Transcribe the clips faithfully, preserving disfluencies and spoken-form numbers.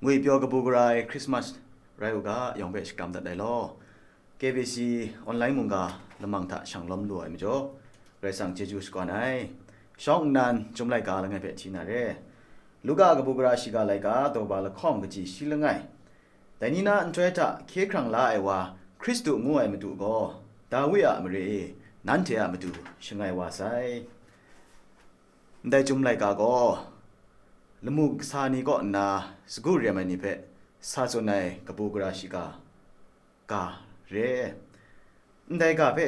Ngwi pyaw kabu gara ai Christmas rai u ga, yawng hpe shakram dat ai law. K B C online mungga lamang hta shang lawm lu ai majaw, Karai Kasang chyeju shakawn ai. Shawng nnan Chyum laika langai hpe hti na re. Luka kabu gara shiga laika, daw ba lahkawng kaji shi langai. Dai ni na nhtoi hta hkye hkrang la ai wa, Hkristu ngu ai Madu gaw, Dawi a mare e, nanhte a Madu shangai wa sai. Ndai Chyum laika gaw, lamu kasa ni kaw nna sagu rem ai ni hpe sa tsun ai kabu gara shiga ga re. Ndai ga hpe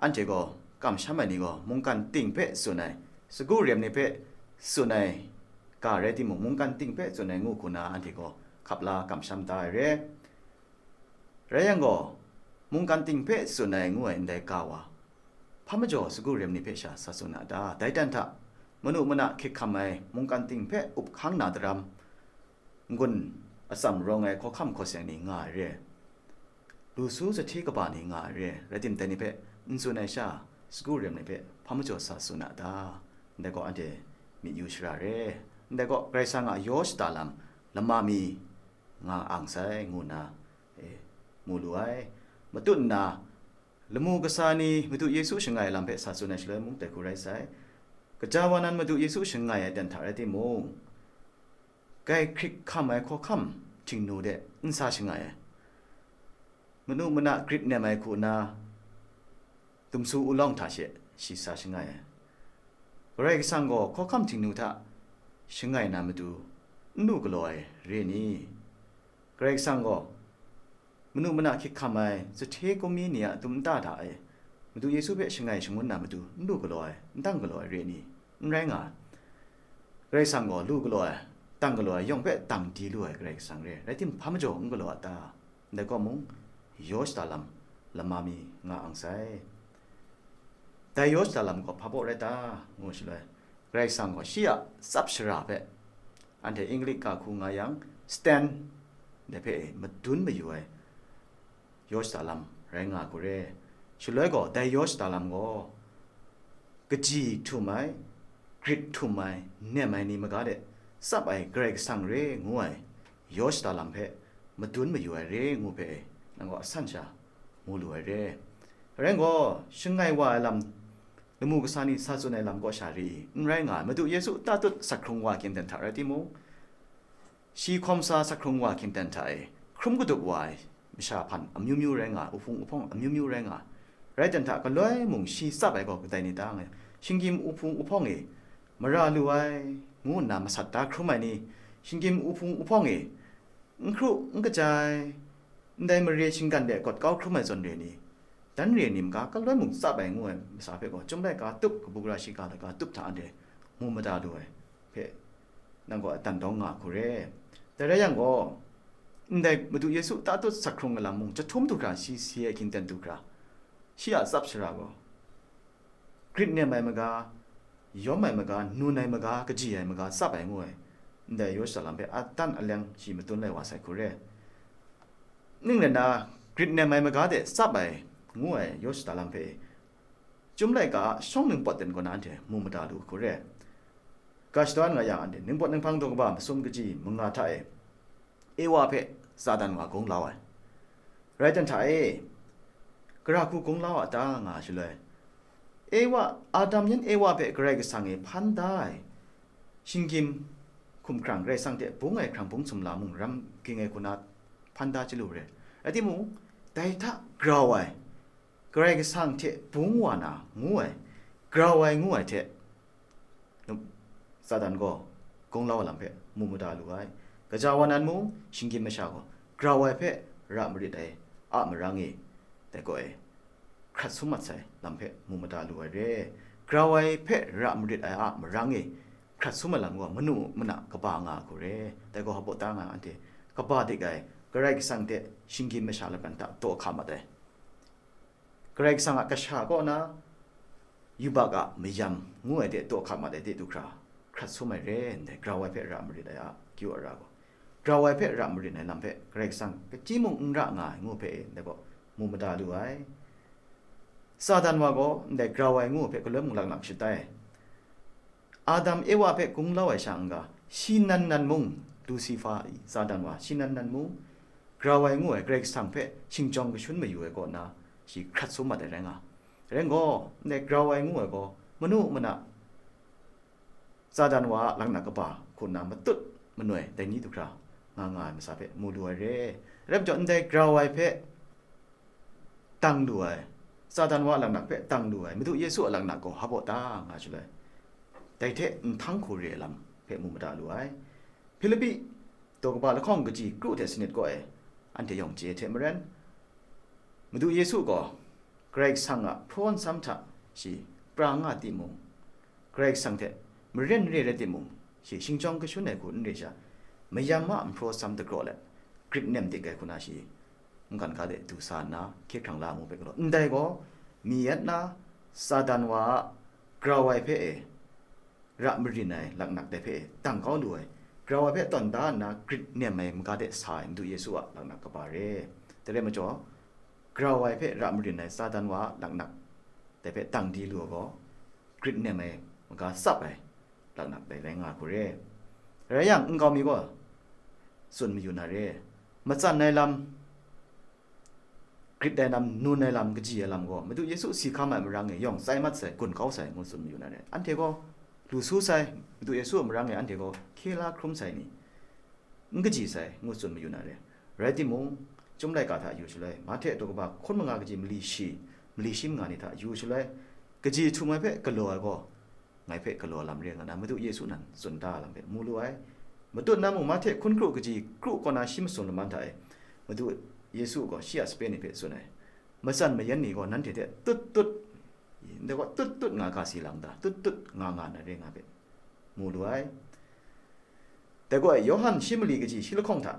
anhte gaw kamsham ai ni gaw mungkan ting hpe tsun ai, sagu rem ni hpe tsun ai ga rai timung, mungkan ting hpe tsun ai ngu hku na anhte gaw hkap la kamsham da ai re. Rai yang gaw, mungkan ting hpe tsun ai ngu ai ndai ga wa, hpa majaw sagu rem ni hpe sha sa tsun a ta? Dai dan hta, manu mana hkyik hkam ai mungkan ting hpe up hkang na daram, n-gun atsam rawng ai hkawhkam hkaw seng ni nga ai re, lu su sahte kaba ni nga ai re, rai timung, dai ni hpe n tsun ai sha, sagu rem ni hpe hpa majaw sa tsun a ta? Ndai gaw anhte myit yu shara re. Ndai gaw Karai Kasang a yaw shada lam lama mi nga ang sai, ngu nna, e, mu lu ai. Matut nna, lamu kasa ni Madu Yesu shangai ai lam hpe sa tsun ai shaloi mung, dai hku rai sai. Gaja wa nan Madu Yesu shangai ai dan hta rai timung, grai hkrik hkam ai hkawhkam htingnu de n sa shangai ai. Manu mana grit nem ai hku nna, dumsu ulawng hta she shi sa shangai ai. Karai Kasang gaw hkawhkam htingnu hta shangai na matu n lu galaw ai re ni? Karai Kasang gaw manu mana hkyik hkam ai sahte kumi ni a dum nta hta e Madu Yesu hpe shangai shangun na matu n lu galaw ai, n dang galaw ai re ni? N rai nga ai. Karai Kasang gaw lu galaw ai, dang galaw ai, yawng hpe dang di lu ai Karai Kasang re, rai timung, hpa majaw n galaw a ta? Ndai kaw mung, yaw shada lam lama mi nga ang sai. Dai yaw shada lam gaw hpa baw rai ta, ngu shaloi, Karai Kasang gaw shi a tsap shara hpe, anhte English ga hku nga yang, stand, dai hpe e madun mayu ai yaw shada lam rai nga hku re. Shaloi gaw, dai yaw shada lam gaw, kaji htum ai, grit htum ai, nem ai ni maga de tsap ai Karai Kasang re ngu ai yaw shada lam hpe madun mayu ai re ngu hpe, nang gaw asan sha mu lu ai re. Rai gaw, shangai wa ai lam, lamu kasa ni sa tsun ai lam kaw sha ri i? N rai nga ai. Madu Yesu tatut sak hkrung wa hkying ten hta rai timung, shi hkawm sa sak hkrung wa hkying ten hta e hkrum kadup wa ai masha hpan amyu myu rai nga ai, uhpung uhpawng amyu myu rai nga ai. Rai ten hta, galoi mung shi tsap ai gaw kadai ni ta nga ai? Shinggyim uhpung uhpawng e mara lu ai, ngu nna masat da hkrum ai ni, shinggyim uhpung uhpawng e n hkru n kaja ai, ndai mare shinggan de gawt kau hkrum ai zawn re ni, dan re ni maga, galoi mung tsap ai ngu ai masa hpe gaw, Chyum laika tup, kabu gara shiga laika tup hta anhte mu mada lu ai hpe, nang gaw adan dawng nga hku re. Dai rai yang gaw, ndai Madu Yesu tatut sak hkrung ai lam mung, chyahtum du hkra shi si ai hkying ten du hkra, shi a tsap shara gaw, grit nem ai maga, yawm ai maga, nun ai maga, kaji ai maga tsap ai ngu ai, ndai yaw shada lam hpe adan aleng shi madun lai wa sai hku re. Ning rai nna, grit nem ai maga de tsap ai ngu ai yaw shada lam hpe, Chyum laika a shawng ningpawt ten kaw na anhte mu mada lu hku re. Ga shadawn nga yang, anhte ningpawt ninghpang daw kaba masum kaji manga hta e, Ewa hpe Satan wa gunglau ai. Rai ten hta e, gara hku gunglau a ta nga shaloi, Ewa, Adam yan Ewa hpe Karai Kasang e hpan da ai, shinggyim hkumhkrang Karai Kasang hte bung ai hkrang bung sumla mung ram ging ai hku na hpan da chyalu re. Rai timung, dai hta grau ai, Karai Kasang hte bung wa na ngu ai, grau ai ngu ai hte, Satan gaw gunglau ai lam hpe mu mada lu ai. Gaja wa nan mung, shinggyim masha gaw grau ai hpe ra marit ai a marang e, dai gaw e, hkrat sum mat sai lam hpe mu mada lu ai re. Grau ai hpe ra marit ai a marang e hkrat sum ai lam gaw manu mana kaba nga ai hku re. Dai gaw hpa baw ta nga ai, anhte kaba dik ai, Karai Kasang hte shinggyim masha laban hta daw hka mat ai. Karai Kasang a kasha kaw na yubak a mayam ngu ai hte daw hka mat ai hte du hkra, hkrat sum ai re ndai, grau ai hpe ra marit ai a kyu ara gaw, grau ai hpe ra marit ai lam hpe Karai Kasang kachyi mung n ra nga ai ngu hpe e ndai gaw mu mada lu ai. Satan wa gaw ndai grau ai ngu hpe galoi mung laklak shatai. Adam Ewa hpe gunglau ai sha n-ga, shi nan nan mung Lusifa, Satan wa, shi nan nan mung, grau ai ngu ai Karai Kasang hpe shingjawng kashun mayu ai kaw na, shi hkrat sum mat ai rai nga. Rai gaw, ndai grau ai ngu ai gaw, manu mana, Satan wa a laknak kaba hku nna matut manoi dai ni du hkra nga nga ai masa hpe mu lu ai re. Rai majaw, ndai grau ai hpe tang lu ai, Satan wa a laknak hpe tang lu ai, Madu Yesu a laknak gaw hpa baw ta nga shaloi, dai hte nhtang hku re ai lam hpe mu mada lu ai. Hpilipi daw kaba lahkawng kaji kru hte sanit kaw e, anhte yawng chye hte maren, Madu Yesu gaw Karai Kasang a hpraw nsam hta shi pra nga timung, Karai Kasang hte maren re rai timung, shi shingjawng kashun ai hku n re sha, mayam a nhpraw sam dagraw let, grit nem dik ai hku na shi mungkan ga de du sa nna, hkye hkrang la mu hpe galaw. Ndai gaw, mi yat na, Satan wa a grau ai hpe e, ra marin ai laknak dai hpe e, tang kau lu ai, grau ai hpe tawn da nna, grit nem ai maga de sa ai Madu Yesu a laknak kaba re. Dai rai majaw, grau ai hpe ra marin ai Satan wa a laknak dai hpe tang di lu ai gaw, grit nem ai maga tsap ai laknak dai rai nga hku re. Rai yang, nkau mi gaw tsun mayu na re. Matsan ai lam, grit ai lam, nun ai lam, kaji ai lam gaw, Madu Yesu si hkam ai marang e yawng tsai mat sai, gun kau sai, ngu tsun mayu na re. Anhte gaw lu su sai, Madu Yesu a marang e anhte gaw hkye la hkrum sai ni, n kaji sai, ngu tsun mayu na re. Rai timung, Chyum laika hta yu shaloi, Mahte daw kaba hkun manga kaji mali shi, mali shi manga ni hta yu shaloi, kaji htum ai hpe galaw ai gaw, ngai hpe galaw lam re nga na, Madu Yesu nan tsun da lam hpe mu lu ai. Matut na mung, Mahte hkun kru kaji kru kaw na shi masum laman hta e, Madu Yesu gaw shi a sape ni hpe tsun ai, matsan mayan ni gaw nanhte hte tut tut, ndai gaw tut tut nga ga si lang da, tut tut nga nga na re nga hpe mu lu ai. Dai gaw, Yawhan shi mali kaji shi lahkawng hta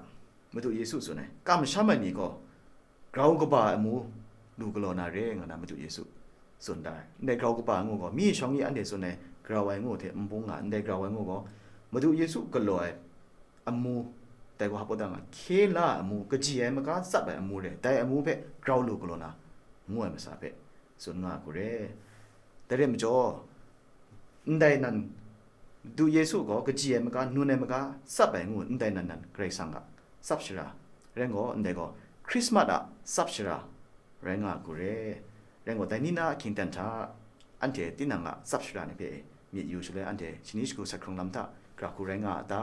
Madu Yesu tsun ai, kamsham ai ni gaw grau kaba ai amu lu galaw na re nga na Madu Yesu tsun da ai. Ndai grau kaba ai ngu gaw, mi shawng ni anhte tsun ai grau ai ngu hte n bung nga, ndai grau ai ngu gaw, Madu Yesu galaw ai amu, dai gaw hpa baw ta nga, hkye la ai amu, kaji ai maga tsap ai amu re, dai amu hpe grau lu galaw na, ngu ai masa hpe tsun nga hku re. Dai rai majaw, ndai nan, Madu Yesu gaw kaji ai maga, nun ai maga, tsap ai ngu, ndai nan nan Karai Kasang a tsap shara, rai gaw, ndai gaw Hkrismat a tsap shara rai nga hku re. Rai gaw, dai ni na a hkying ten hta, anhte tinang a tsap shara ni hpe myit yu shaloi, anhte shani shagu sat hkrung lam hta gra hku rai nga a ta?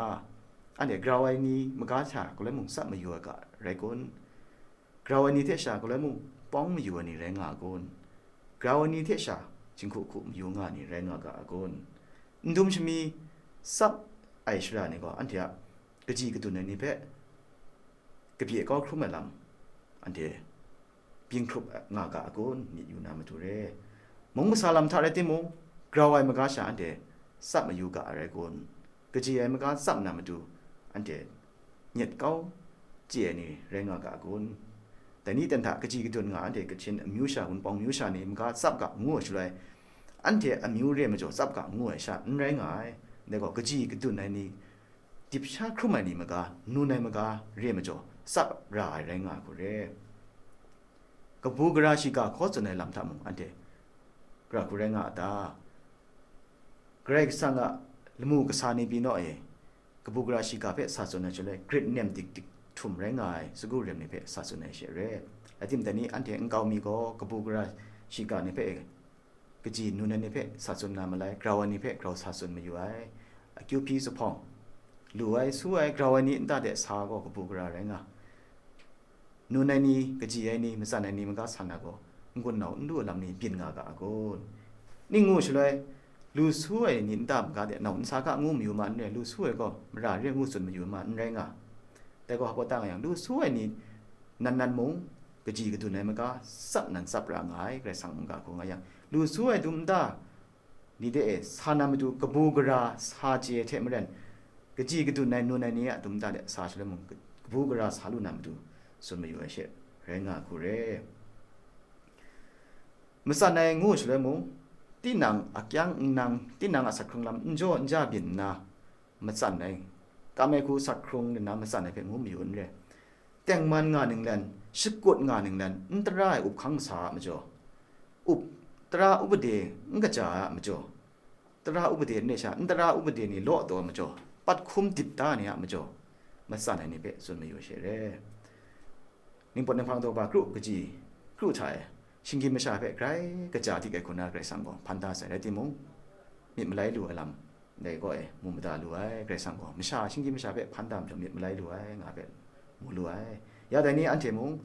Anhte grau ai ni maga hta galoi mung tsap mayu ai ga rai kun? Grau ai ni hte sha galoi mung pawng mayu ai ni rai nga a kun? Grau ai ni hte sha jinghku hku mayu nga ai ni rai nga ga a kun? Ndum shami tsap ai shara ni gaw anhte a kaji kadun ai ni hpe kabye kau hkrum ai lam, anhte byin hkrup nga ga a kun? Myit yu na matu re. Mung masa lam hta rai timung, grau ai maga sha anhte tsap mayu ga a rai kun? Kaji ai maga tsap na matu, anhte nyet kau chye ai ni rai nga ga a kun? Dai ni ten hta kaji kadun nga, anhte Kachin amyu sha, Wunpawng amyu sha ni maga tsap ga ngu ai shaloi, anhte amyu re majaw tsap ga ngu ai sha n rai nga ai. Dai gaw, kaji kadun ai ni, dip sha hkrum ai ni maga, nun ai maga re majaw, tsap ra ai rai nga hku re. Kabu gara shiga hkaw tsun ai lam hta mung anhte gra hku rai nga a ta? Karai Kasang a lamu kasa ni pyi naw e, kabu gara shiga hpe sa tsun ai shaloi, grit nem dik dik htum rai nga ai sagu rem ni hpe sa tsun ai she re. Rai timung, dai ni anhte nkau mi gaw kabu gara shiga ni hpe kaji nun ai ni hpe sa tsun na malai, grau ai ni hpe grau sa tsun mayu ai. Akyu hpyi zuphpawng, lu ai, su ai, grau ai ni nta de sa gaw kabu gara rai nga. Nun ai ni, kaji ai ni, matsan ai ni maga sa na gaw, n-gun nau n lu ai lam ni byin nga ga a kun? Ning ngu shaloi, lu su ai ni nta maga de nau n sa ga ngu mayu ma n re, lu su ai gaw mara re ngu tsun mayu ma n rai nga. Dai gaw, hpa baw ta nga yang, lu su ai ni nan nan mung, kaji kadun ai maga tsap nan tsap ra nga ai, Karai Kasang mungga hku nga yang, lu su ai dum nta ni de e sa na matu kabu gara sa chye ai hte maren, kaji kadun ai nun ai ni a dum nta de sa shaloi mung, kabu gara sa lu na matu tsun mayu ai she rai nga hku re. Matsan ai ngu shaloi mung, tinang akyang n nang, tinang a sat hkrung lam n jaw n ja byin nna, matsan ai, kam ai hku sat hkrung nna matsan ai hpe ngu mayu n re. Tengman nga ninglen, shakut nga ninglen, n tara ai up hkang masa a majaw, up, tara upade n kaja ai a majaw, tara upade n re sha, n tara upade ni law taw ai majaw, pat hkum dip da ni a majaw, matsan ai ni hpe tsun mayu ai she re. Ningpawt ninghpang daw ba kru kaji, kru hta e, shinggyim masha hpe grai kaja dik ai hku na Karai Kasang gaw hpan da sai rai timung, myit malai lu ai lam dai gaw e mu mada lu ai. Karai Kasang gaw masha, shinggyim masha hpe hpan da majaw myit malai lu ai nga hpe mu lu ai. Ya dai ni anhte mung,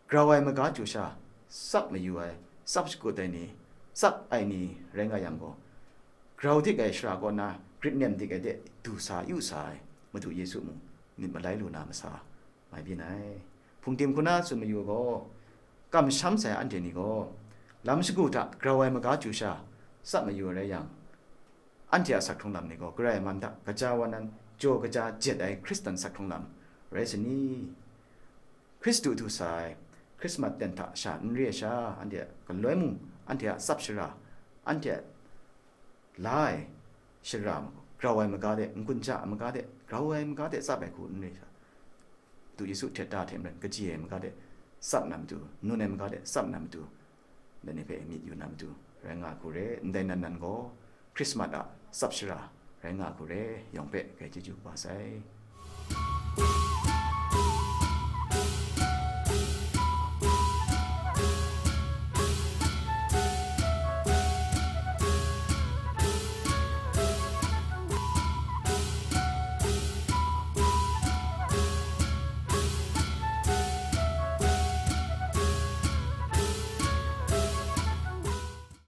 grau ai maga chyu sha, tsap mayu ai, tsap shakut ai ni, tsap ai ni rai nga yang gaw, grau dik ai shara kaw na grit nem dik ai de du sa yu sa ai Madu Yesu mung myit malai lu na masa mai byin ai. Hpungdim hku na tsun mayu gaw, kamsham sai anhte ni gaw, lam shagu hta grau ai maga chyu sha, tsap mayu ai rai yang, anhte a sak hkrung lam ni gaw, Karai a man hta kaja wa nan jaw kaja jet ai Hkristan sak hkrung lam rai sa ni? Hkristu du sa ai Hkrismat ten hta sha n re ai sha, anhte a galoi mung, anhte a tsap shara, anhte a la ai shara, grau ai maga de, n-gun ja ai maga de, grau ai maga de tsap ai hku n re ai sha, Madu Yesu htet da hte maren kaji ai maga de tsap na matu, nun ai maga de tsap na matu, dai ni hpe myit yu na matu rai nga hku re. Ndai nan nan gaw Hkrismat a tsap shara rai nga hku re, yawng hpe grai chyeju kaba sai.